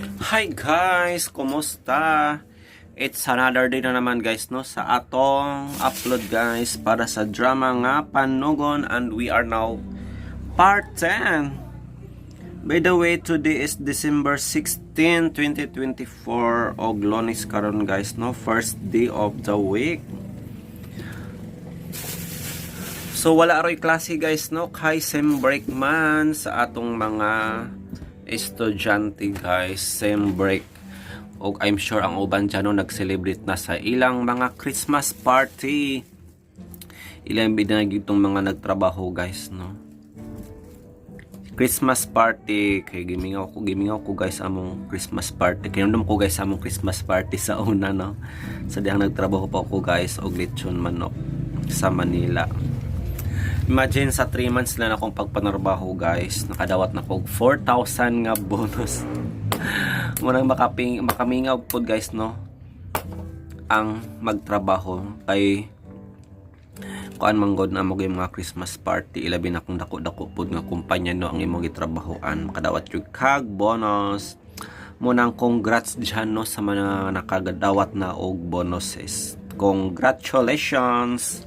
Hi guys! Kumusta? It's another day na naman, guys, no, sa atong upload, guys, para sa drama nga Panugon, and we are now part 10. By the way, today is December 16, 2024 og Lunes karon, guys, no, first day of the week. So wala roy klase, guys, no, kay sem break man sa atong mga estudyante, guys, sem break. Og I'm sure ang uban dyan, no, nag-celebrate na sa ilang mga Christmas party. Ilang bida na gyud tong mga nagtrabaho, guys, no. Christmas party kay gimingaw ko, guys, among Christmas party. Kay ko, guys, among Christmas party sa una, no. Sa dihang nagtrabaho pa ako, guys, og lechon manok sa Manila. Imagine, sa 3 months lang akong pagpanarbaho, guys, nakadawat na ko 4,000 nga bonus. Munang makamingaw pod, guys, no, ang magtrabaho kay kuan man god na mo yung mga Christmas party, ilabi na kung dako-dako pod nga kumpanya, no, ang imong gitrabahoan, makadawat jud kag bonus. Munang congrats dyan, no, sa mga nakadawat na og bonuses. Congratulations!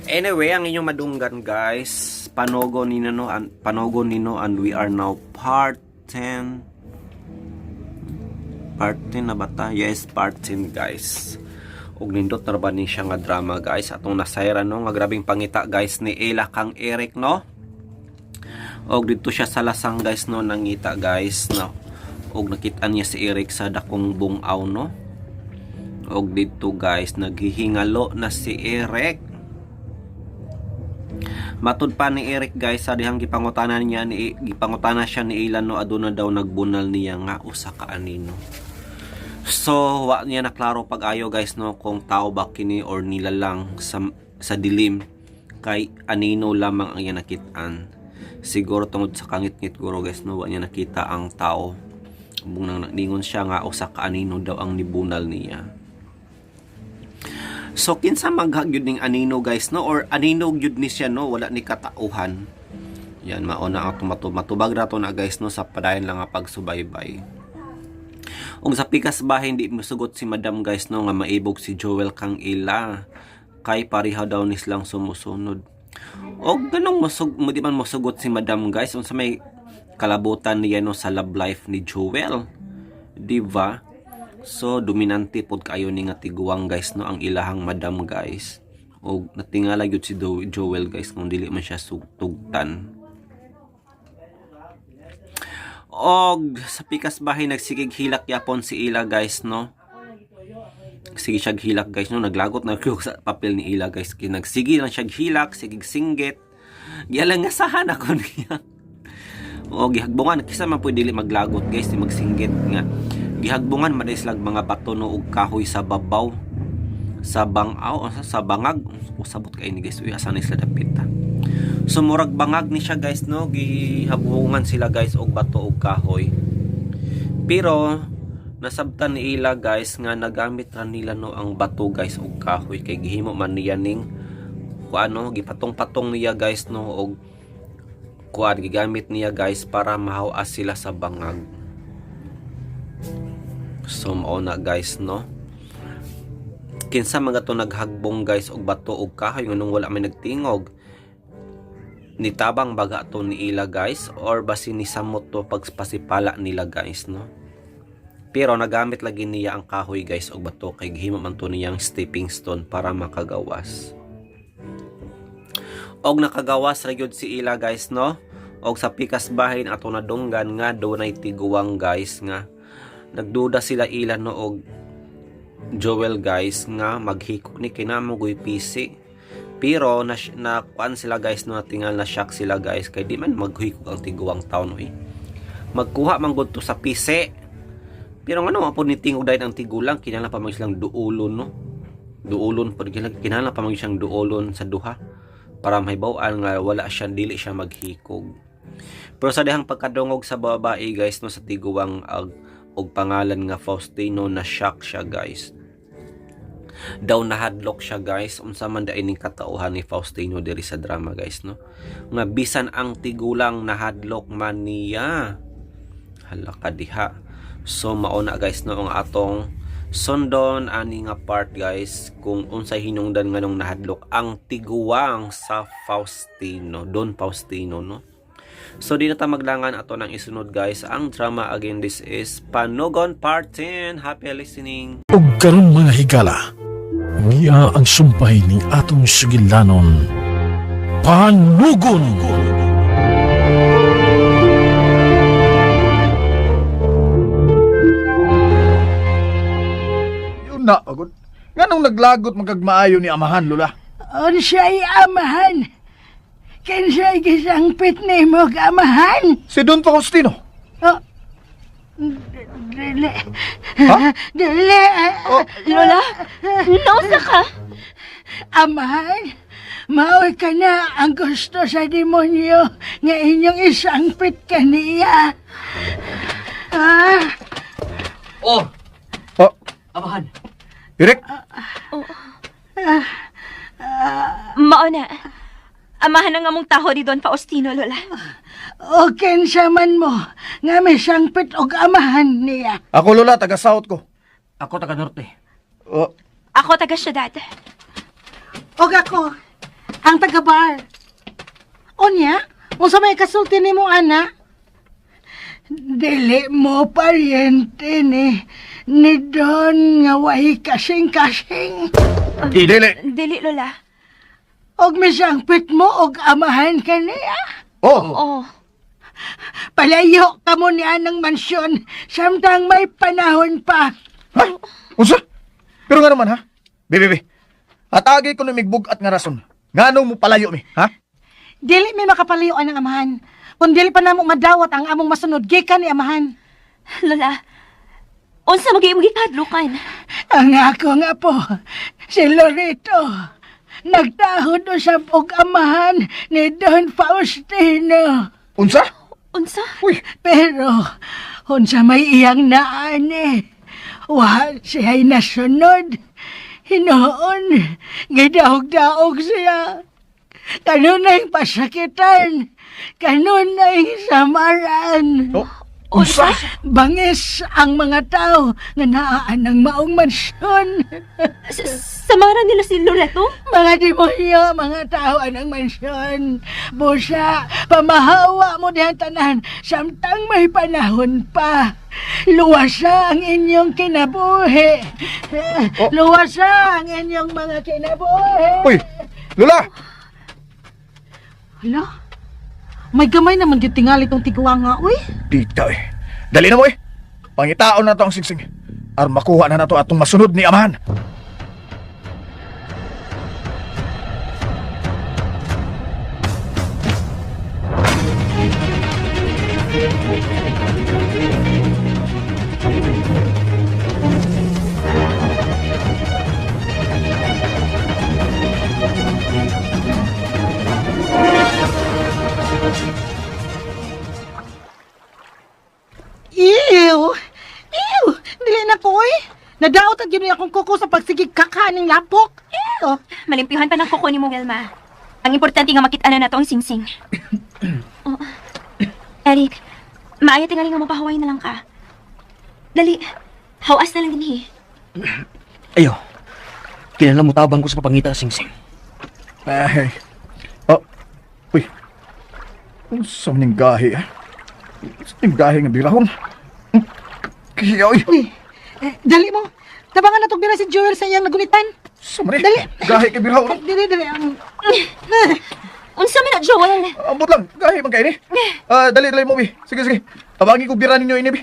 Anyway, ang inyong madunggan, guys, Panogo nino, no, Panogo nino, and we are now part 10. Part 10 na ba ta? Yes, part 10, guys. Og nindot na ba ni siya nga drama, guys. Atong nasayra, no, nga grabing pangita, guys, ni Ella kang Eric, no. Og dito siya sa lasang, guys, no, nangita, guys, no. Og nakita niya si Eric sa dakong bungaw, no. Og dito, guys, naghihingalo na si Eric. Matud pa ni Eric, guys, sa dihang gipangutana niya ni gipangutana siya ni Ila, no, aduna daw nagbunal niya nga usa ka anino. So wa niya na klaro pag-ayo, guys, no, kung tao ba kini or nilalang sa dilim kay anino lamang ang iya nakit-an. Siguro tungod sa kangit-ngit guro, guys, no, wa niya nakita ang tao. Bung nang ningon siya nga usa ka anino daw ang nibunal niya. So kinsa maghag gyud ning anino, guys, no, or anino gyud ni siya, no, wala ni katauhan. Yan mao na ang matubag rato na, guys, no, sa padayon lang nga pagsubaybay. Ug sa pikas bahin, hindi musugot si Madam, guys, no, nga maibog si Joel kang Ila kay pareha daw ni silang sumusunod. Og ganong musug mo di man mosugot si Madam, guys, unsa may kalabutan niya, no, sa love life ni Joel. Di ba? So dominante pod kayo ni nga tiguang, guys, no, ang ilahang madam, guys. Og natingala gyud si Joel, guys, kung dili man siya tugtan. Og sa pikas bahin, nagsigig hilak yapon si Ila, guys, no. Sige siya hilak, guys, no, naglagot na ko sa papel ni Ila, guys. Kay nagsige lang siya hilak, sige singgit. Gialang nga sahan ako niya. O gihagbungan, kisa man pwede dili maglagot, guys, di magsinggit nga. Gihagbungan man slag mga bato, no, ug kahoy sa babaw sa bangaw, sa bangag. Usabot kay ni, guys, uy, asa ni sila dapit ta. So murag bangag ni siya, guys, no, gihabungan sila, guys, og bato ug kahoy. Pero nasabtan ni Ila, guys, nga nagamit ra nila, no, ang bato, guys, ug kahoy kay gihimo man niya ning kuano, gipatong-patong niya, guys, no, og kuan gigamit niya, guys, para mahawas sila sa bangag. So mao na, guys, no. Kinsa mga to naghagbong, guys, og bato og kahoy, nganong wala may nagtingog? Nitabang baga to ni Ila, guys, or basi ni samot to pagpasipala nila, guys, no. Pero nagamit lagi niya ang kahoy, guys, og bato kay gihimo man to niyang stepping stone para makagawas. Og nakagawas ra gyud si Ila, guys, no. Og sa pikas bahin, ato nadunggan nga dunay tiguang, guys, nga nagduda sila Ila, no, og Joel, guys, nga maghikog ni kinamogoy pisi. Pero na, na kuan sila, guys, no, tingal na shock sila, guys, kay di man maghikog ang tiguang taon, oy. Magkuha man gud to sa pisi. Pero ngano man pod ni tingog dayon ang tigulang? Kinahanglan pa man silang duolon, no. Duolon pod, kinahanglan pa man siyang duolon sa duha para mahibaw-an nga wala siya, dili siya maghikog. Pero sa dihang pagkadungog sa babae, guys, no, sa tiguang og pangalan nga Faustino, na shock siya, guys. Daw nahadlok siya, guys. Unsa man diay ning katauhan ni Faustino diri sa drama, guys, no, nga bisan ang tigulang nahadlok man niya. Hala ka diha. So mao na, guys, no, ang atong sundon ani nga part, guys, kung unsay hinungdan nganong nahadlok ang tiguang sa Faustino, Don Faustino, no. So di na ta maglangan, ato nang isunod, guys, ang drama. Again, this is Panugon Part 10. Happy listening. Ug karon, mga higala, niya ang sumpay ning atong sugilanon, Panugon! Yun na, pagod. Nganong naglagot magkagmaayo ni amahan, Lola? Unsay amahan? Kinsay gisangpit nimo amahan? Si Don Faustino. Oh. Dili. Ha? Dili. Oh. Lola, nausa ka? Amahan, maoy ka na ang gusto sa demonyo nga inyong isangpit kaniya. Ah, Oh, Oh, amahan. Eric, Mao na. Amahan ang among taho ni Don Faustino, Lola. O kinsa man mo nga may sangpit og amahan niya. Ako, Lola, taga South ko. Ako taga Norte. Oh, Ako taga syudad. Og ako, ang taga-bar. Unya, unsa may kasulti nimo, ana? Dili mo paryente ni Don nga way kasing-kasing. Dili. Dili, Lola. Og misangpit mo og amahan kaniya. Oh, Oh. Palayo ka mo niya ng mansyon samtang may panahon pa. Ha? Unsa? Pero nga naman, ha? Be, be, be. Atagi ko numigbug at nga rason. Nganong mo palayo mi, ha? Dili may makapalayuan ang amahan. Kung dili pa namo madawat ang among masunod gikan ni amahan. Lola, unsa mo imong gikadlukan? Ang ako nga po, si Lorito, nagtahod usab og amahan ni Don Faustino. Unsa? Unsa? Uy, Pero, unsa may iyang naani, wa siya'y nasunod. Hinoon, gidaog-daog siya. Kanunay pasakitan, kanunay samaran. Oh, unsa? Bangis ang mga tao nga naa ng maong mansyon. Samara nila si Loreto? Mga demonyo, mga tao anang mansyon. Busa, pamahawa mo diyang tanan samtang may panahon pa. Luwasa ang inyong kinabuhi. Oh. Luwasa ang inyong mga kinabuhi. Uy, Lola! Hala, may gamay naman gyud tingali tong tiguang nga, uy. Dito eh. Dali na mo eh. Pangitaon na to ang singsing. Aron makuha na nato atong masunod ni amahan. Ew! Ew! Dili na ko, uy. Nadaot ang gyud akong kuko sa pagsigig kakaning lapok. Ew! Malimpihan pa ng kuko ni mo, Wilma. Ang importante nga makita na nato ang singsing. Oh. Eric, maayo tingali nga mapahuway na lang ka. Dali, hawas na lang dinhi. Ayo. Kinahanglan mo tabang ko sa papangita singsing. Ay. Oh. Uy. Unsa man ning gahi, ha? Unsa ning gahi nga birahon? Kaya, uy. Uy, eh, dali mo. Tabangan na tog si Joel sa iyang nagunitan. Unsa man ni? Dali. Gahi kay birahon. Dili, dili. Ang Unsa man na, Joel? Ambot lang. Gahi man kay ni. Ah, dali dali mo, bi. Sige, sige. Tabangi ko bira ninyo ini, bi.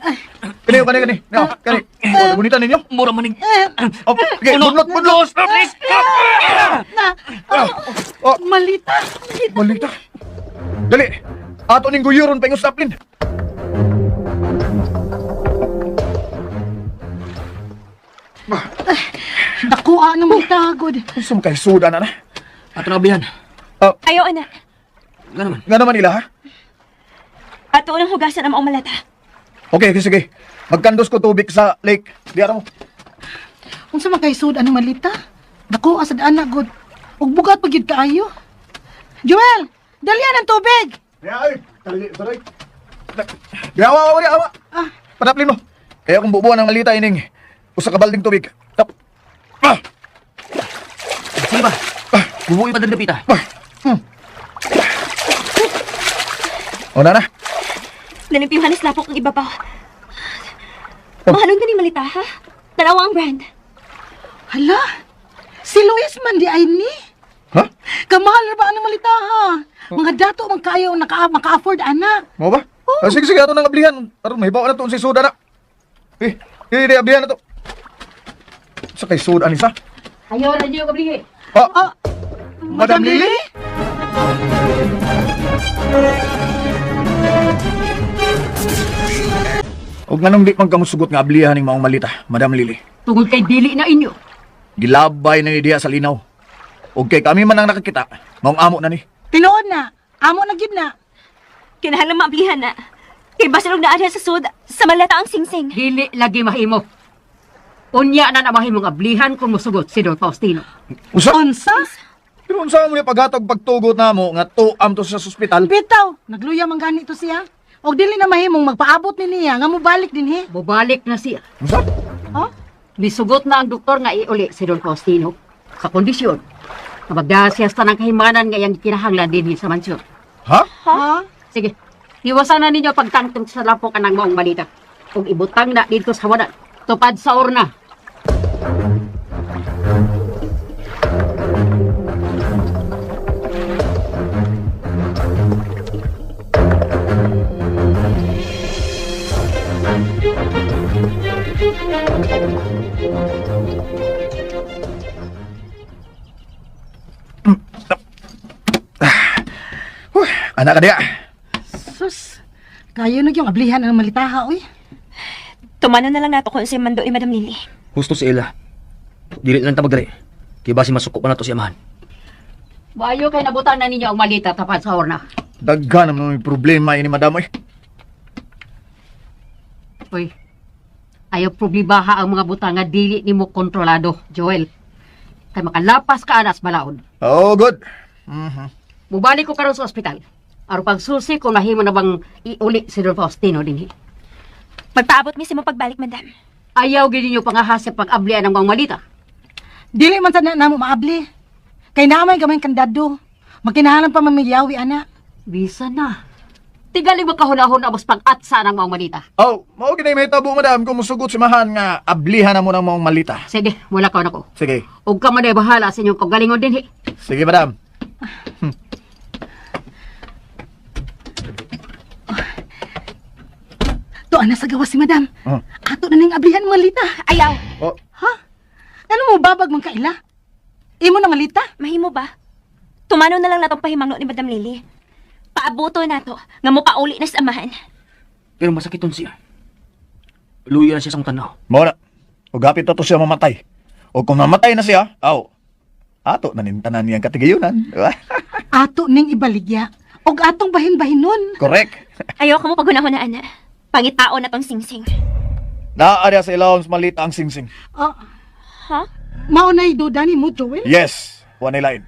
Kani, kani, kani. Now, kani. Oh, gunitan ninyo. Mura man ning Oh, sige, bunlot, bunlot. Stop, please. na, Oh, malita. malita. Dali. Ato ning guyuron pa ingon saplin. Dako ano malita gud. Unsa man kay suda na na? Ato na abihan. Ah, Ayo, ana. Nga naman. nga naman ila, ha? Ato nang hugasan ang maong malata. Okay, okay, sige. Magkandos ko tubig sa lake. Di ara mo. Unsa man kay sud anong malita? Dako asad ana gud. Ug bugat pa gyud kaayo. Joel, dali ang tubig. Ya, ay, dali, dali. Ya, awa, awa, awa. Ah. Padaplin mo. Kaya kung bubuan ang malita ining usa ka balding tubig. Tap. Ah! Sige ba? Bubuoy pa dali pita. O na na. Nalimpiyuhan is lapok ang ibabaw. Oh. Mahalon ka ni malita, ha? Tanawa ang brand. Hala, si Luis man di ay ni. Ha? Kamahal ra ba ang malita ha? Mga dato man kayo naka maka-afford ana. Mo ba? Ah, sige, sige, ato nang ablihan. Aron mahibaw na to unsay suda na. Eh, eh, di ablihan na to. Sa kay suda ni sa? Ayaw na niyo kablihi. Ah, Ah, Madam Lily? Og nganong di man kamusugot nga ablihan ning maong malita, Madam Lily. Tungod kay dili na inyo. Gilabay na ni diha sa linaw. Og kay kami man ang nakakita, maong amo na ni. Tinuod na. Amo na gyud na. Kinahanglan maablihan na. Kay basilog na adya sa sud, sa malata ang singsing. Dili lagi mahimo. Unya na na mahimong ablihan kung musugot si Don Faustino. Usa? Unsa? Pero unsa mo ni paghatag pagtugot namo nga tuam to sa ospital? Bitaw, nagluya man gani to siya. Og dili na mahimong magpaabot ni niya nga mobalik dinhi. Bubalik na siya. Unsa? Ha? Misugot na ang doktor nga iuli si Don Faustino sa kondisyon na magdala siya sa tanang kahimanan nga iyang kinahanglan dinhi sa mansyon. Ha? Ha? Sige, iwasan na ninyo pagtangtong sa lapok anang maong balita. Ug ibutang na dito sa wanan. Tupad sa urna. Huh, anak ka diha. Sus. Kayo na yung ablihan ang malitaha oy. Tumano na lang nato kung si Mando ni Madam Lily. Husto si Ella. Dili lang ta magdali. Kay basi masuko pa na to si amahan. Bayo kay nabutang na ninyo ang malita tapad sa urna. Daghan naman may problema ini madam oy. Uy, ayaw problemaha ang mga butang nga dili nimo kontrolado, Joel. Kay makalapas ka anas balaod. Oh, good. Mubalik ko karon sa ospital. Aron pagsusi kung nahimo na bang iuli si Don Faustino dinhi. Magpaabot mi sa mo pagbalik, Madam. Ayaw gid ninyo pangahas sa pag-ablian ng mga malita. Dili man sa na namo maabli. Kay naamay gamay kandado. Magkinahalan pa man may yawi ana. Bisa na. Tingali makahunahon na mas pag-atsa ng mga malita. Oh, mao gid may tabo madam kung musugot si mahan nga ablihan na mo ng maong malita. Sige, wala ka na ko. Sige. Ug ka man ay bahala sa inyong kagalingon dinhi. Sige, madam. Tuan na sa gawas si madam. Oh. Ato na ning ablihan malita. Ayaw! Oh, Ha? Ano mo babag man kaila? Imo na malita? Mahimo ba? Tumano na lang natong pahimangno ni Madam Lily. Paabuto na to, nga mo pauli na sa amahan. Pero masakiton siya. Luya na siya sa tanaw. mao na. Ug hapit na to siya mamatay. O kung mamatay na siya, aw. Ato na nin tanan niyang katigayunan. Di ba? Ato ning ibaligya. Og atong bahin-bahinon. Correct. Ayaw ka mo paghunahon na, ana. Pangitao na tong singsing. Naa diha sa ilawom sa malita ang singsing. Oh, Ha? mao na'y duda ni mo, Joel? Yes, wa nay lain.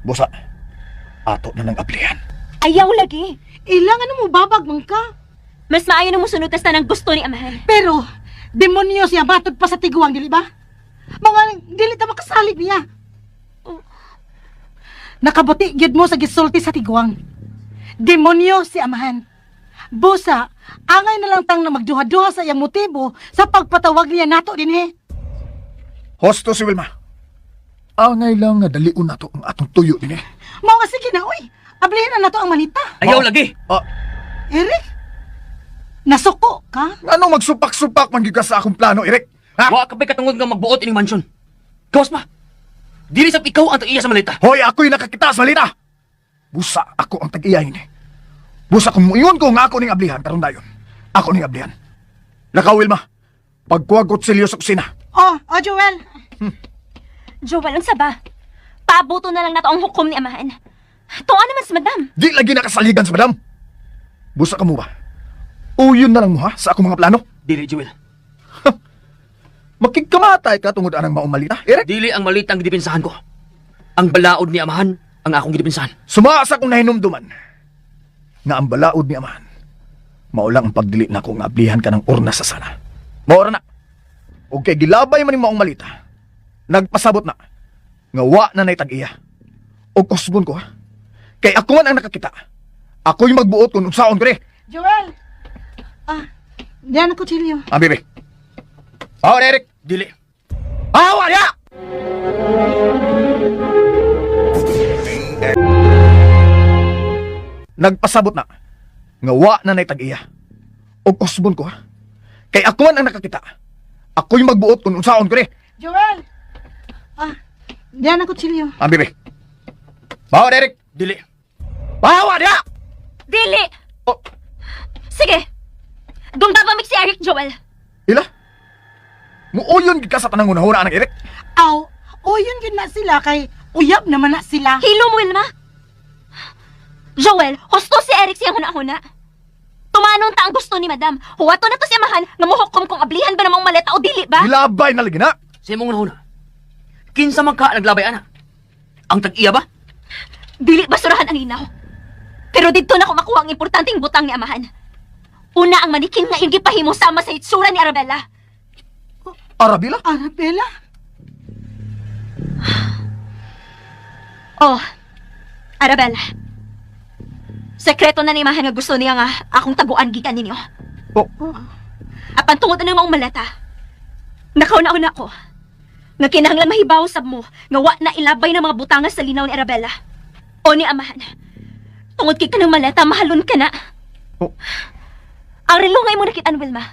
Busa. Ato na nang ablihan. Ayaw lagi. Ilang ano mo babag man ka? Mas maayo na musunod tas tanang gusto ni amahan. Pero, demonyo siya matod pa sa tiguang, dili ba? Mga dili ta makasalig niya. Nakabuti gyud mo sa gisulti sa tiguang. Demonyo si amahan. Busa, angay na lang tang na magduha-duha sa iyang motibo sa pagpatawag niya nato dinhi. Hosto si Wilma. Angay lang nga dalion nato ang atong tuyo dinhi. Mao nga sige na, oy. Ablihan na nato ang malita. Ayaw lagi! Ah, Eric, nasuko ka? nganong magsupak-supak man gyud ka sa akong plano, Eric? Ha? Wa ka pa'y katungod nga magbuot ining mansyon. Gawas pa! Dili sab ikaw ang tag-iya sa malita. Hoy, ako'y nakakita sa malita. Busa ako ang tag-iya ini. Busa kung muingon ko nga ako ning ablihan karon dayon. Ako ning ablihan. Lakaw, Wilma. Pagkuha kutsilyo sa kusina. Oh, oh Joel. Joel, unsa ba? Paabuto na lang nato ang hukom ni amahan. Tuwa naman si Madam. Di lagi nakasaligan sa madam. Busa ka mo ba? Uyon na lang mo ha sa akong mga plano. Dili, Joel. Makigkamatay ka tungod anang maong malita. Eric, Dili ang malita ang gidipinsahan ko. Ang balaod ni amahan ang akong gidipinsahan. sumaa sa akong nahinumduman nga ang balaod ni amahan. Mao lang ang pagdili nako nga ablihan ka ng urna sa sala. Maora na. Og kay gilabay man ni maong malita. Nagpasabot na. Nga wa na nay tag-iya. Og kusgon ko ha. Kay ako man ang nakakita. Ako'y magbuot kung unsaon ko ni. Joel! Ah, diyan ang kutsilyo. Ah, bebe. Oh, Eric. Dili. Ah, wa niya! Nagpasabot na. Nga wa na nay tag-iya. Og kusgon ko ha. Kay ako man ang nakakita. Ako'y magbuot kung unsaon ko ni. Joel! Ah, diyan ang kutsilyo. Ah, bebe. Bawa, Eric. Dili. Bawa niya! Dili! Oh, Sige! Dumdamamig si Eric, Joel. ila? Muuyon gid ka sa tanang hunahuna ng Eric. Aw, o yun yun na sila kay uyab naman na sila. Hilo mo, Wilma. Joel, husto si Eric siyang huna-huna. Tumanon ta ang gusto ni Madam. Huwato na to si amahan nga muhukom kung ablihan ba namang maleta o dili ba? Gilabay na lagi na. Sa imong hunahuna. Kinsa man ka naglabay ana? Ang tag-iya ba? Dili basurahan ang inaw. Pero didto na ko makuha ang importanteng butang ni amahan. Una ang manikin nga iyong gipahimo sama sa itsura ni Arabella. Arabila? Arabella? Oh, Arabella. Sekreto na ni amahan nga gusto niya nga akong taguan gikan ninyo. Oh, Apan tungod na maong maleta. Nakauna-una ko. Nga kinahanglan mahibaw sab mo nga wa na ilabay ng mga butanga sa linaw ni Arabella. O ni amahan. Tungod kay kanang maleta, mahalon ka na. Oh. Ang relo nga imo nakitaan, Wilma.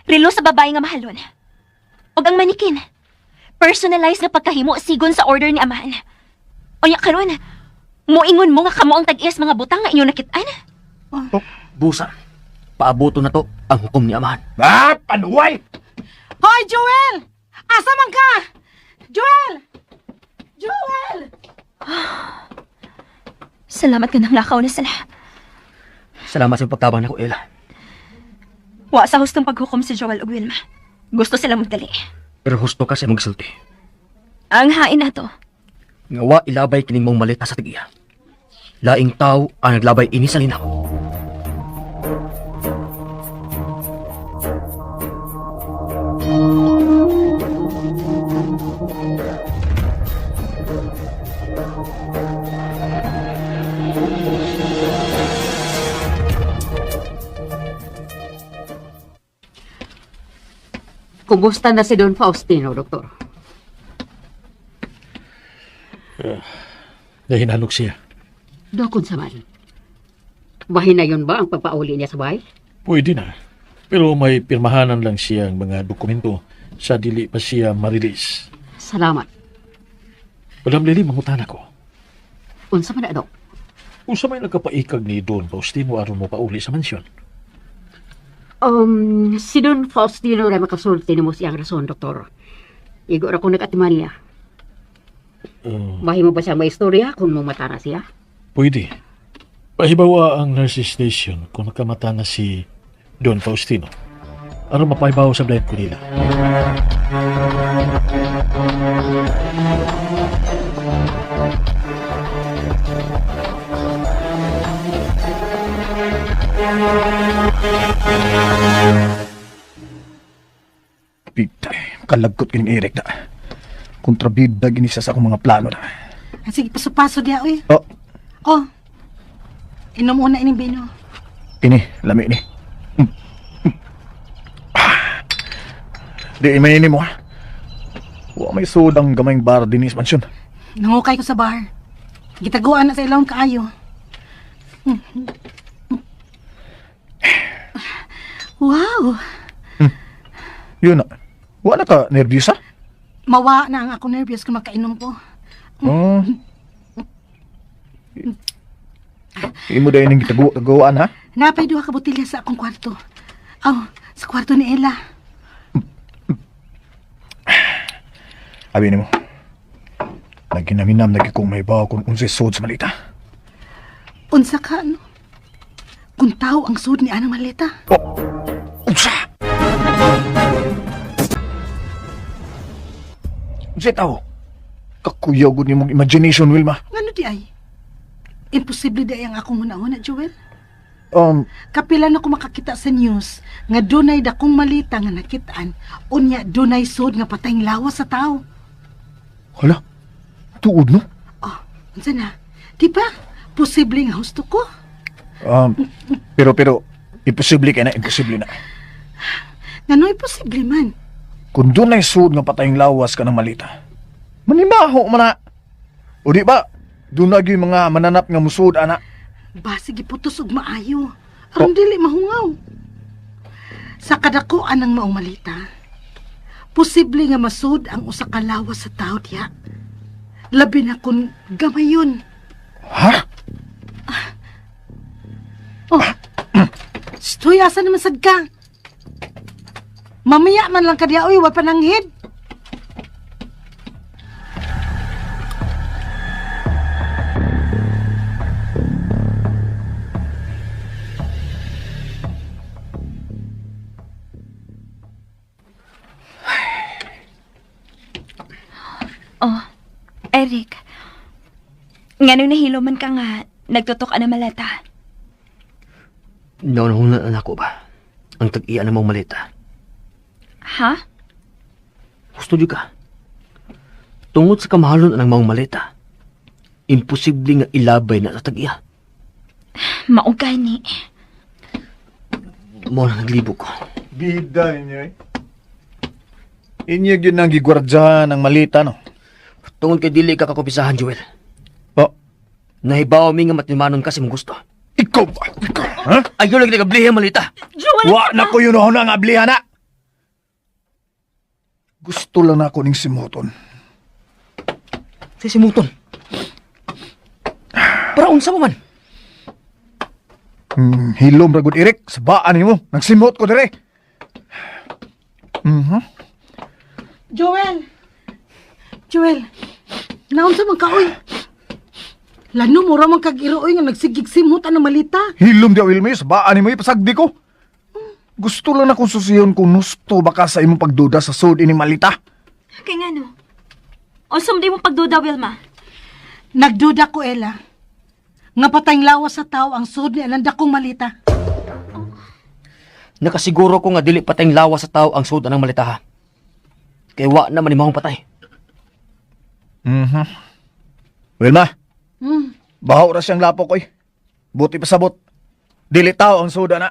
Relo sa babae nga mahalon. Og ang manikin. Personalized nga pagkahimo sigon sa order ni amahan. Unya karon, moingon mo nga kamo ang tag-iyas mga butang nga inyo nakitaan. Busa. Paaboto na to ang hukom ni amahan. Ah, panuway! Hoy, Joel! Asa man ka? Joel! Joel! Salamat ka nang lakaw na sila. Salamat sa pagtabang nako, Ella. Wa sa hustong paghukom si Joel ug Wilma. Gusto sila magdali. Pero husto ka sa imong gisulti. Ang hain nato, Nga wa ilabay kining mong maleta sa tag-iya. Laing tao ang naglabay ini sa linaw. Kumusta na si Don Faustino, doktor? Nahinalok siya. Dokon sa man. Mahinayon ba ang pagpauli niya sa bahay? Pwede na. Pero may pirmahanan lang siyang mga dokumento sa dili pa siya marilis. Salamat. Madam Lily, mangutan ako. Unsa man na, dok? Usa may nagkapaikag ni Don Faustino aron mo pauli sa mansyon. Si Don Faustino ra makasulti nimo siyang rason, doktor. Igo ra ko nag-atiman niya. Mahimo ba siya may istorya kung mumata na siya? Pwede. Pahibawa ang nurses station kung nakamata na si Don Faustino. Aron mapahibaw sa blind ko nila. Pitay, kalagkot kining Eric na. Kontrabida gini siya sa akong mga plano na. Ah, sige, paso-paso diya, uy. Oh, Oh, inom una ining bino. ini, lami ni. Mm. Mm. Ah. Di imayin mo ha. Wa may sudang gamayng bar dinis mansyon. Nangukay ko sa bar. Gitaguan na sa ilong kaayo. Wow! Yun na. Wa na ka nervyos ha? Mawa na ang ako nervous kung makainom ko. Oh. Imo dahil ning gitaguan ha? Napay duha ka botelya sa akong kwarto. Aw, sa kwarto ni Ella. Abi nimo. Naginaminam lagi kong may bawo kung unsay sud sa malita. Unsa ka ano? Kung tao ang sud ni Anang Maleta. Oh. Unsa? Unsay tao? Kakuyaw gud nimong imagination, Wilma. Ngano di ay? Imposible di ay ang akong hunahuna, Joel. Kapila na ko makakita sa news nga dunay dakong malita nga nakitaan unya dunay sud nga patayng lawas sa tao. Hala, tuod no? Oh, unsa na? Di ba? Posible nga husto ko. Pero, imposible kay na, imposible na. Ngano'y posible man. Kung doon ay suod nga patayong lawas ka ng malita, manimaho man na. O di ba, doon na gyud mga mananap nga musuod, ana. Basi giputos og maayo. Aron dili mahungaw. Sa kadakuan ng maong malita, posible nga masud ang usa ka lawas sa tao diha. Labi na kung gamayon. Ha? Oh. Stoy, asa naman sad ka? Mamaya man lang ka diha, oy, wa pa nanghid. Oh, Eric. Ngano nahilo man ka nga, nagtutok ka na maleta. Naunahuna na ako ba? Ang tag-iya na mong malita. Ha? Gusto di ka. Tungod sa kamahalon ang maong maleta, imposible nga ilabay na sa tag-iya. Mao gani. Mao na naglibo ko. Bida inyo eh. Inyo gyud nang gigwardyahan ang malita, no? Tungod kay dili ka kakupisahan, Joel. Oh, Nahibaw mi nga matimanon ka sa imong gusto. ikaw ba? Ikaw, ha? Ayaw lagi nagablihan malita. Joel, Wa na ko yun na nga ablihan na. Gusto lang na ako ning simuton. Sisimuton. Para unsa mo man? Hilom ra gud Eric, sabaan nimo. Nagsimot ko dire. Joel! Joel, naunsa man ka, oy? Lano mo ra man kag iroy nga nagsigig simot ang malita. Hilom di Wilmy, sabaan nimo ipasagdi ko. Gusto lang akong susiyon kung nusto baka sa imong pagduda sa sud ining malita. Kay ngano? Unsa man mo pagduda, Wilma? Nagduda ko, Ella. Nga patayng lawas sa tao ang sud ni anang dakong malita. Nakasiguro ko nga dili patayng lawas sa tao ang sudan ng malita ha. Kay wa naman ni maong patay. Wilma, bahaw ra siyang lapok oy. Buti pasabot. Dili tao ang suda na.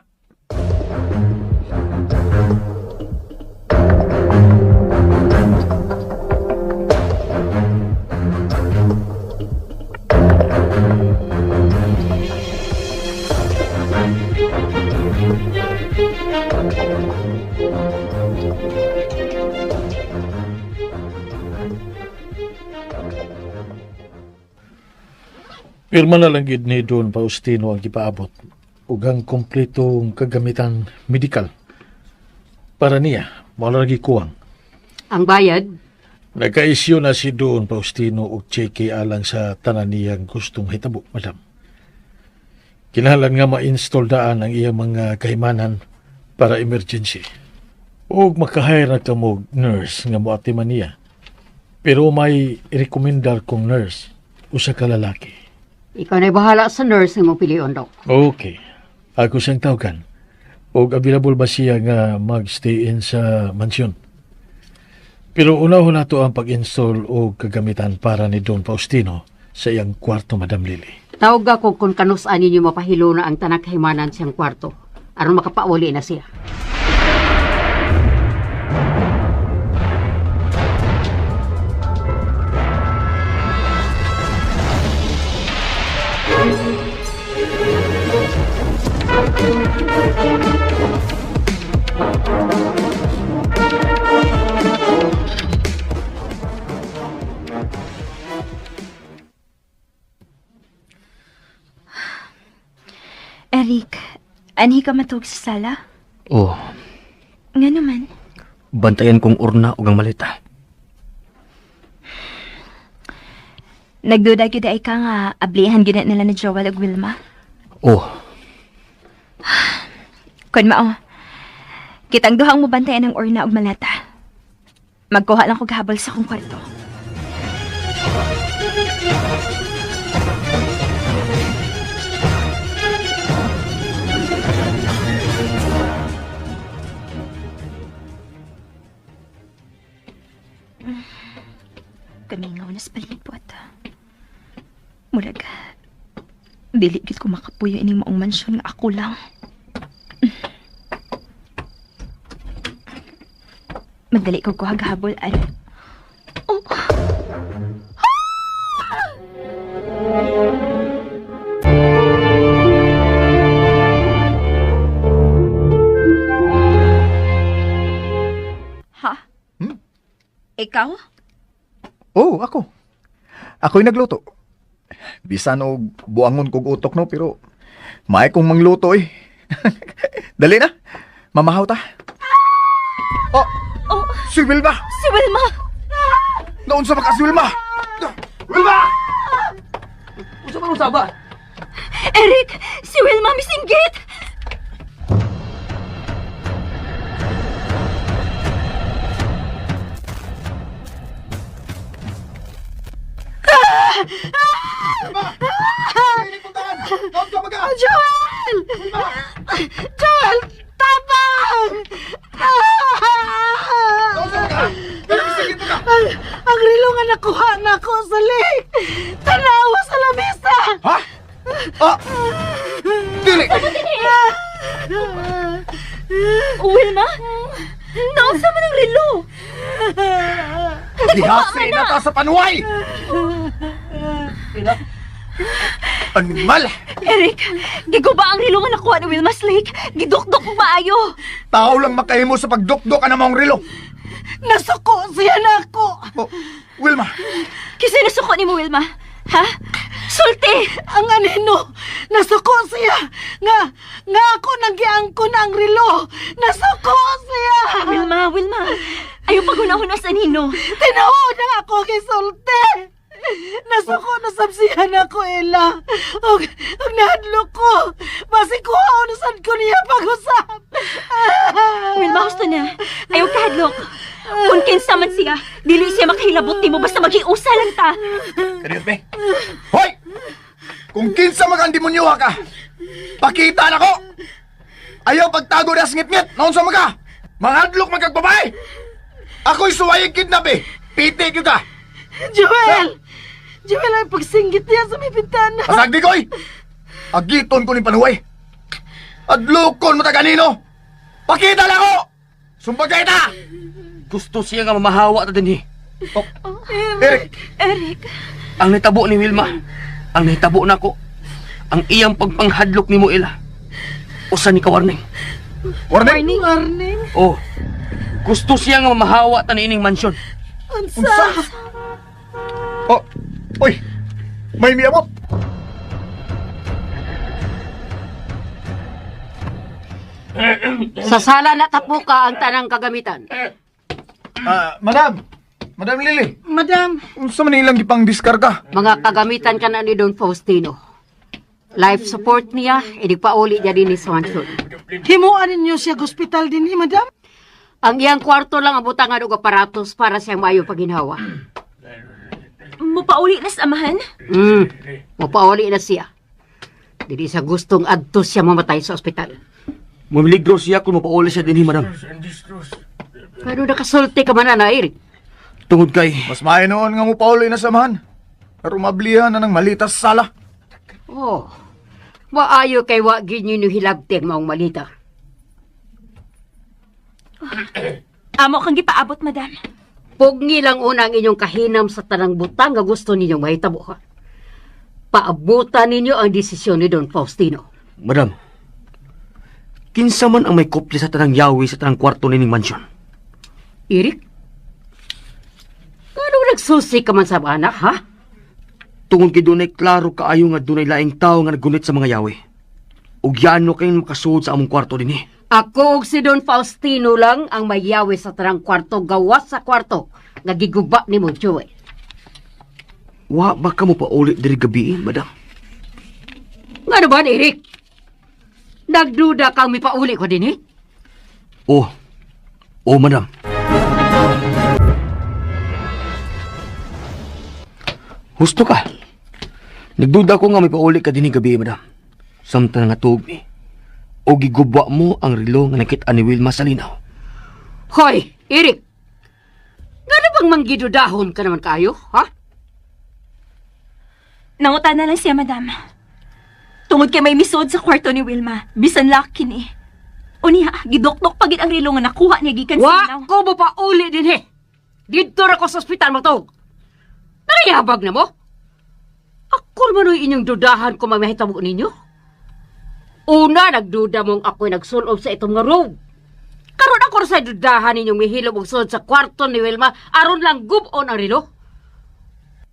Pirma na lang gid ni Don Faustino ang gipaabot ug ang kompletong kagamitan medikal. Para niya, wala lagi kuwang. Ang bayad, Nagka-issue na si Don Faustino og cheque alang sa tanan niyang gustong hitabo, madam. Kinahanglan nga ma-install daan ang iyang mga kahimanan para emergency. Og makahire na kamo og nurse nga moatiman niya. Pero may rekomendar kong nurse, usa ka lalaki. ikaw na'y bahala sa nurse nga mong pilion, Dok. Okay. Ako siyang tawagan. Og available ba siya nga mag-stay in sa mansyon? Pero unahon nato ang pag-install og kagamitan para ni Don Faustino sa iyang kwarto, Madam Lily. Tawag ako kung kanus-an ninyo mapahilo na ang tanang kahimanan siyang kwarto. Aron makapauli na siya. Eric, anhi ka matug sa sala? Oh, Nga naman. bantayan kong urna ug ang malita. Nagduda gyud ay ka nga ablihan gyud na nila ni Joel ug Wilma. Oh, Kun mao. Kitang duhang mo bantayan ang urna ug maleta. Magkuha lang ko gahabol sa akong kwarto. Kamingaw na sa palibot. Murag, dili gid ko makapuyo ining maong mansyon nga ako lang. Magdali ko ko haghabol aron. Oh. Ha? Hmm? Ikaw? Oh, ako. Ako'y nagluto. Bisan og buangon kog utok no, pero maay kong mangluto eh. Dali na. Mamahaw ta. Oh, Oh, si Wilma! si Wilma! Naunsa ba ka si Wilma? Wilma! Unsa man usaba? Eric! Si Wilma misinggit! Naunsa ba ka? Joel! Joel! Tabang! Naunsa ba ka? Pero misinggit mo ka! Ang relo nga nakuha na ako sa lake! Tanawa sa lamesa! Ha? Ah! Dili! Wilma? Naunsa man ang relo? Dihase na ta sa panuway! Animal! Eric, giguba ang relo nga nakuha ni Wilma sa lake. Gidukdok mo maayo. Tao lang makahimo sa pagdukdok ang among relo. Nasuko siya na ako! Oh, Wilma, Kasi nasuko ni mo, Wilma. Ha? Sulti! Ang anino! Nasuko siya! Nga, nga ako nagyangko na ang relo! Nasuko siya! Wilma, Wilma. Ayaw paghunahuna sa nino. Tinuod na ako gisulti! Nasuko na sabsihan ako, Ella. Og nahadlok ko. Basi kuha na sad ko niya pag-usap. Wilma, husto na. Ayaw kahadlok. Kung kinsa man siya, dili siya makahilabot nimo basta maghiusa lang ta. Kaniyot me. Hoy! Kung kinsa mag ang demonyo ka, pakita na ko! Ayaw pagtago na sa ngit-ngit, naunsa man ka? Mangadlok man kag babae! Ako'y suwayang kidnap eh! Piti gyud ka! Joel! Joel, ay pagsinggit niya sa may bintana. Pasagdi koy! Agiton ko ni panuway! Adlokon mo ta kanino! Pakita na ko! Sumbagay ta! Gusto siya nga mamahawa ta dinhi. Oh, Eric, Eric, Ang nahitabo ni Wilma, ang nahitabo nako, ang iyang pagpanghadlok nimo ila. Usa ni ka warning. warning! Warning. Oh. Gusto siya nga mamahawa ta niining mansyon. Unsa? Unsa? Oh, uy! May miyabot! Sa sala na tapuka ang tanang kagamitan. Ah, madam! Madam Lily, Madam, unsa man ilang gipang diskarga? Mga kagamitan ka na ni Don Faustino. Life support niya, idigpauli niya din ni Swanson. himuan ninyo siya ospital din ni madam? Ang iyang kwarto lang ang butangan og aparatos para sa iyang maayong paginhawa. mupauli na sa amahan? Mapauli na siya. Dili sa gustong adto siya mamatay sa ospital. Mamiligro siya kung mapauli siya dinhi, madam. Pero nakasulti ka man na, Eric. Tungod kay Mas maayo noon nga mo pauloy na samahan. Pero mablihan na ng malitas sala. Oh, maayo kay wa ginyo ni hilabti ang maong malita. Amo kang gipaabot, madam. Pugni lang una ang inyong kahinam sa tanang butang nga gusto ninyong mahitabo. ha? Paabutan ninyo ang desisyon ni Don Faustino. Madam, kinsa man ang may kopya sa tanang yawi sa tanang kwarto nining mansyon? Eric? Ano nagsusi ka man sa anak, ha? Tungod kay dunay klaro kaayo nga dunay laing tawo nga naggunit sa mga yawi. Ug yano kayong makasuod sa among kwarto dinhi. Ako ug si Don Faustino lang ang mayawi sa tanang kwarto gawas sa kwarto nga giguba ni mo, Joel. Wa ba ka mo pauli diri gabi, madam? Ngano ba, Eric? Nagduda kang mipauli ko din, eh? Oh. Oh, madam. Husto ka. Nagduda ko nga may pauli ka dinhi gabi, madam. Samtang nga tuog ni. O giguba mo ang relo nga nakita ni Wilma sa linaw. Hoy, Eric! Ngano bang manggidudahon ka naman kaayo, ha? Nangutan na lang siya, madam. Tungod kay may misod sa kwarto ni Wilma, bisan laki ni. Unya, gidokdok pagit ang relo nga nakuha niya gikan sa Wa inaw. ko mo pa uli din he. Didto ra ko sa ospital matog. Nangayabag na mo? Ako man oy inyong dudahan kung may mahitabo ninyo. Una, nagduda mong ako'y nagsulob sa itong nga room. Karon ako ra sa dudahan ninyong mihilom og sulod sa kwarto ni Wilma aron lang gubon ang relo.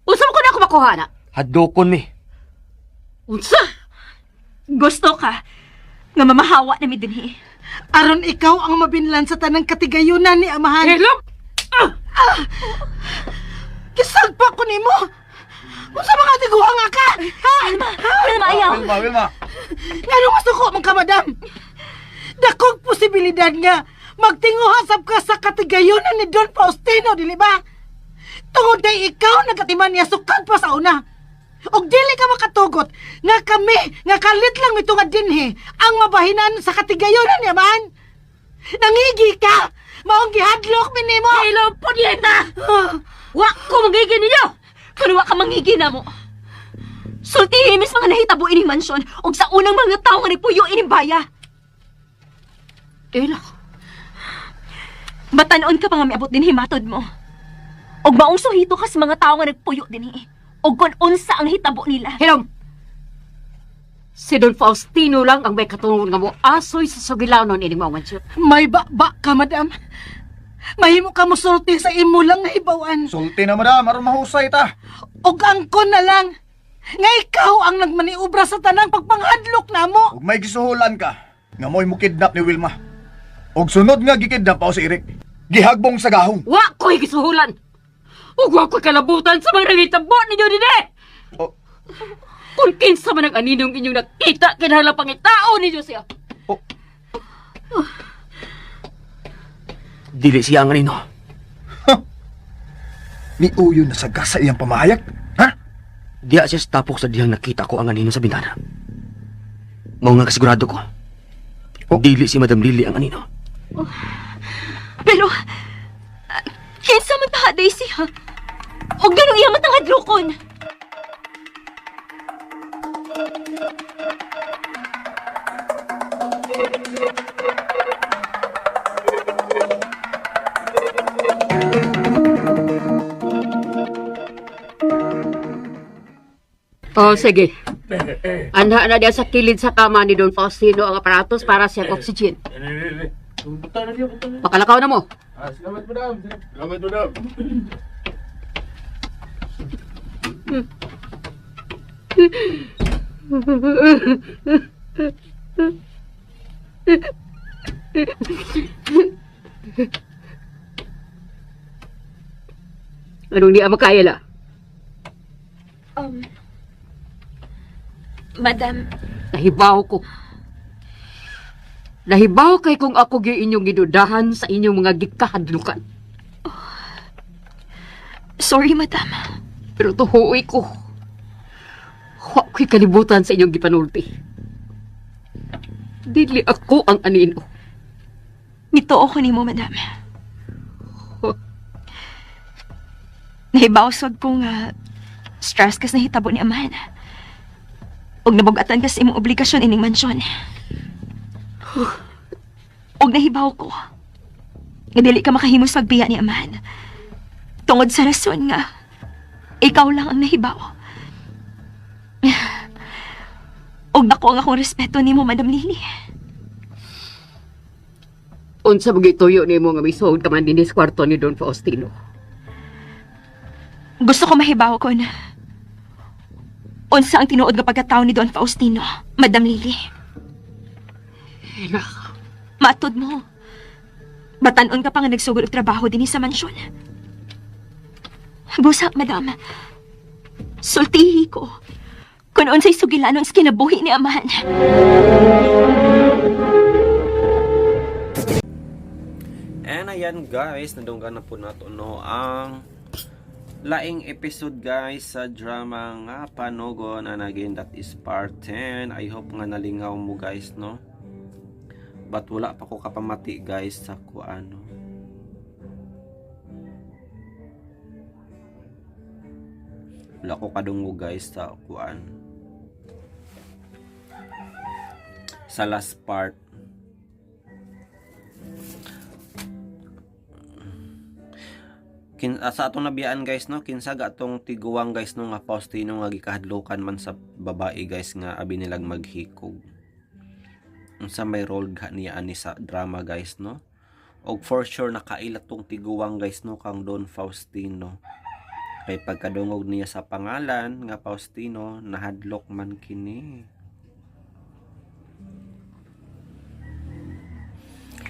Unsa mo ko na ako makuha na? Hadlokon mi. Unsa? Gusto ka nga mamahawa na mi dinhi. Aron ikaw ang mabinlan sa tanang katigayunan ni amahan. Hilom? Ah! Gisagpa ko nimo. Unsa ba ka tiguang nga ka? Ha? Wilma, Wilma, ayaw. Wilma, Wilma. Nganong masuko man ka, madam? Dakong posibilidad nga magtinguha sab ka sa katigayunan ni Don Faustino, dili ba? Tungod kay ikaw nagatiman niya sukad pa sa una. Og dili ka makatugot nga kami nga kalit lang mitungad dinhi ang mabahinan sa katigayunan niya man. Nangigi ka! Maong gihadlok mi nimo. Hilom punyeta! Wa ko mangigin ninyo! Kun wa ka mangigi na mo. Sultihi mis mga nahitabo ining mansyon ug sa unang mga tawo nga nagpuyo ining baya. Ela, Batanon ka pa nga miabot dinhi matod mo. Og maong suhito ka sa mga tawo nga nagpuyo dinhi. Og kun unsa ang hitabo nila. Hilom! Si Don Faustino lang ang may katungod nga mo asoy sa sugilanon ining maong mansyon. May ba ka, madam. Mahimo ka mosulti sa imo lang nahibawan. Sulti na, madam, aron mahusay ta. Og angkon na lang nga ikaw ang nagmaniobra sa tanang pagpanghadlok namo. Ug may gisuhulan ka nga mo'y mukidnap ni Wilma. Og sunod nga gikidnap ako si Eric. Gihagbong sa gahong. Wa ko'y gisuhulan! Ug wa ko'y kalabutan sa mga nangitabo ninyo dinhi! Oh. Kung kinsa man ang aninong inyong nakita, kinahanglan pangitao ninyo siya. Oh, Dili siya ang anino. ni Uyo na sa gasa iyang pamahayag. Ha? Diya siya sa tapok sa dihang nakita ko ang anino sa bintana. Mao nga kasigurado ko. Oh. Dili si Madam Lily ang anino. Pero, kinsa man taha Daisy ha? Og ganong iya man tang hadlokon. Oh, sige. Anha na diya sa kilid sa kama ni Don Faustino ang aparatos para sa oxygen. Pakalakaw na mo. Salamat, madam. Salamat, madam. Anong di makaya la? Madam, Nahibaw ko. Nahibaw kay kung ako gyud inyong gidudahan sa inyong mga gikahadlukan. Sorry, madam. Pero tuhuoy ko. Wa ko'y kalibutan sa inyong gipanulti. Dili ako ang anino. Nituo ko nimo, madam. Nahibawsog ko nga stress kas nahitabo ni amahan. Og nabugatan kas imong obligasyon ining mansyon. Og nahibaw ko nga dili ka makahimos pagbiya ni amahan. Tungod sa rason nga ikaw lang ang nahibaw. Og dako ang akong respeto nimo, Madam Lily. Unsa mo gituyo nimo nga misuod ka man dinhi sa kwarto ni Don Faustino? Gusto ko mahibaw ko na unsa ang tinuod nga pagkatao ni Don Faustino, Madam Lily. Ela, Maatod mo. Batanon ka pa nga nagsugod og trabaho dinhi sa mansyon. Busa, madam. Sultihi ko. Kung unsay sugilanon sa kinabuhi ni amahan. And ayan guys, nadunggan na po nato no ang laing episode guys sa drama nga Panogon, and again that is part 10. I hope nga nalingaw mo guys no. But wala pa ko kapamati guys sa kuano. Wala ko kadungog, guys, sa kuan. Sa last part. Sa atong nabiyaan, guys, no, kinsa ga atong tiguang, guys, no, nga Faustino nga gikahadlokan man sa babae, guys, nga abi nilag maghikog? Unsa may role ga niya ani sa drama, guys, no? Og for sure nakaila tong tiguang, guys, no, kang Don Faustino kay pagkadungog niya sa pangalan nga Faustino, nahadlok man kini.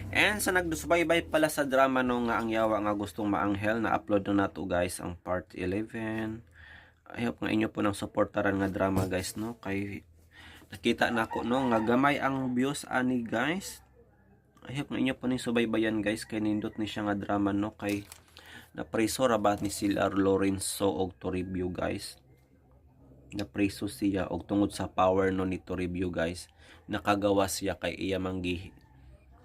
And sa nagsubaybay pala sa drama, no, nga Ang Yawa nga Gustong Maanghel, na upload na nato, guys, ang part 11. I hope nga inyo po nang suportaran nga drama, guys, no, kay nakita nako, no, nga gamay ang views ani, guys. I hope nga inyo po ning subaybayan, guys, kay nindot ni siya nga drama, no, kay napreso ra ba ni sila Lorenzo og Toribio, guys. Napreso siya og tungod sa power, no, ni Toribio, guys, nakagawa siya kay iya mang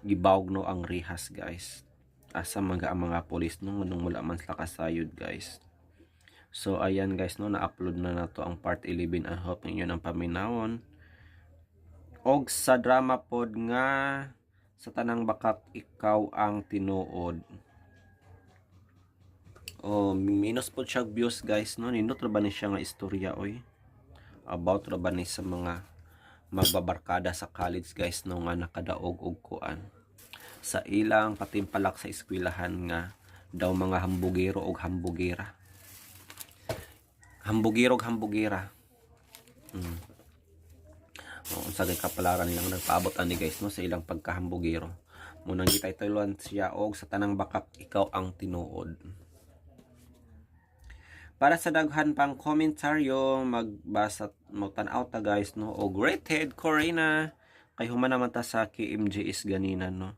gibawg, no, ang rihas, guys. Asa mga ang mga polis, no, nung wala man sila kasayod, guys. So ayan, guys, no, na-upload na nato ang part 11. I hope ninyo ng paminawon. Og sa drama pod nga Sa Tanang Bakak Ikaw ang Tinuod. Oh, minus pod siya views, guys, no. Nindot ra ba ni siya nga istorya, oy? About ra ba ni sa mga magbabarkada sa college, guys, no, nga nakadaog og kuan sa ilang patimpalak sa eskwelahan nga daw mga hambugero og hambugera. Hambugero og hambugera. O, unsa kay kapalaran nilang nagpaabot ani, guys, no, sa ilang pagkahambugero. Munang gitaytulan siya og Sa Tanang Bakak Ikaw ang Tinuod. Para sa daghan pang komentaryo, magbasa, magtan-aw ta, guys, no, og Rated Corina kay human naman ta sa KMJS ganina, no.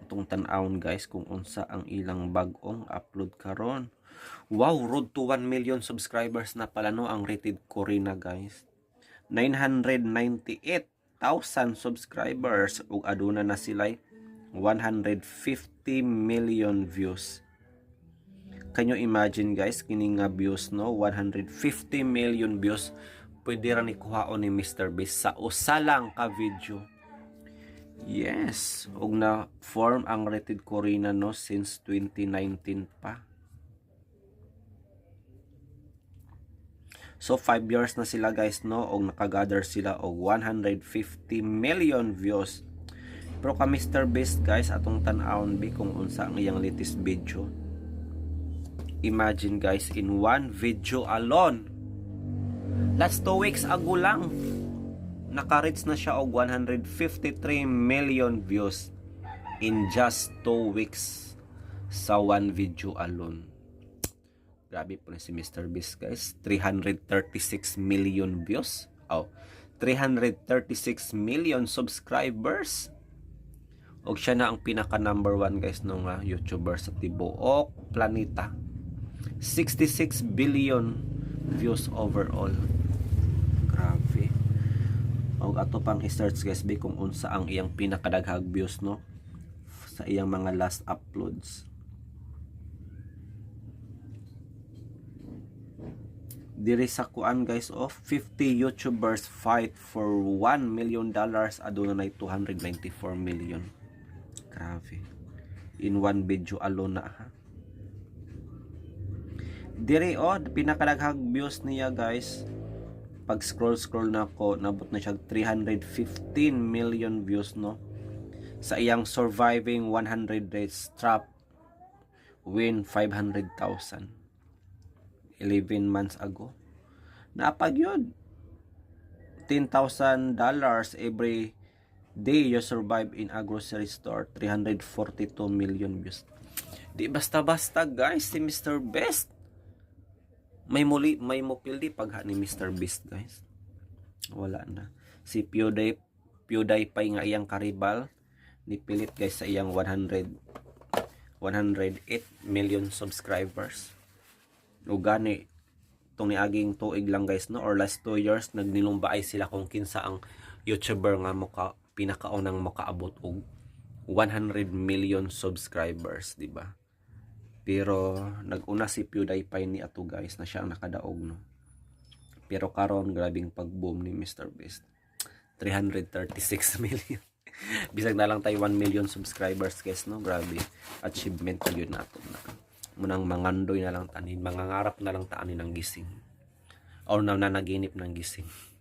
Itong tan-awon, guys, kung unsa ang ilang bag-ong upload karon. Wow, road to 1 million subscribers na pala, no, ang Rated Corina, guys. 998,000 subscribers ug aduna na sila 150 million views. Can you imagine, guys, kini nga views, no, 150 million views, pwede ra ni kuhaon ni Mr. Beast sa usa lang ka video. Yes, ug na form ang Rated Corina, no, since 2019 pa. So 5 years na sila, guys, no, og nakagather sila og 150 million views. Pero ka Mr. Beast, guys, atong tan-awon bi kung unsa ang iyang latest video. Imagine, guys, in one video alone. Last 2 weeks ago lang, naka-reach na siya og 153 million views in just 2 weeks sa one video alone. Grabe po na si Mr. Beast, guys. 336 million views. Oh, 336 million subscribers. Og siya na ang pinaka number one, guys, no, nga YouTuber sa tibuok planeta. 66 billion views overall. Grabe. Og ato pang i-search, guys, bi kung unsa ang iyang pinakadaghag views, no, sa iyang mga last uploads. Diri sa kuan, guys, of 50 YouTubers fight for $1 million, aduna nay 294 million. Grabe. In one video alone na, ha. Diri oh, pinakadaghag views niya, guys. Pag scroll scroll na ako, nabot na siya 315 million views, no, sa iyang surviving 100 days trap win 500,000 11 months ago. Napag yun. $10,000 every day you survive in a grocery store. 342 million views. Di basta-basta, guys, si Mr. Beast. May muli, may mupildi pagha ni Mr. Beast, guys. Wala na. Si PewDiePie nga iyang karibal nipilit, guys, sa iyang 100 108 million subscribers. O gani tong niaging tuig lang, guys, no, or last 2 years, nagnilumbay sila kung kinsa ang YouTuber nga muka pinakaunang makaabot og 100 million subscribers, di ba? Pero naguna si PewDiePie ni ato, guys, na siya ang nakadaog, no. Pero karon, grabing pag-boom ni Mr. Beast. 336 million. Bisag na lang tayo 1 million subscribers, guys, no? Grabe. Achievement na yun nato na. Munang mangandoy na lang tanin, mangangarap na lang taanin ng gising. Or na nanaginip ng gising.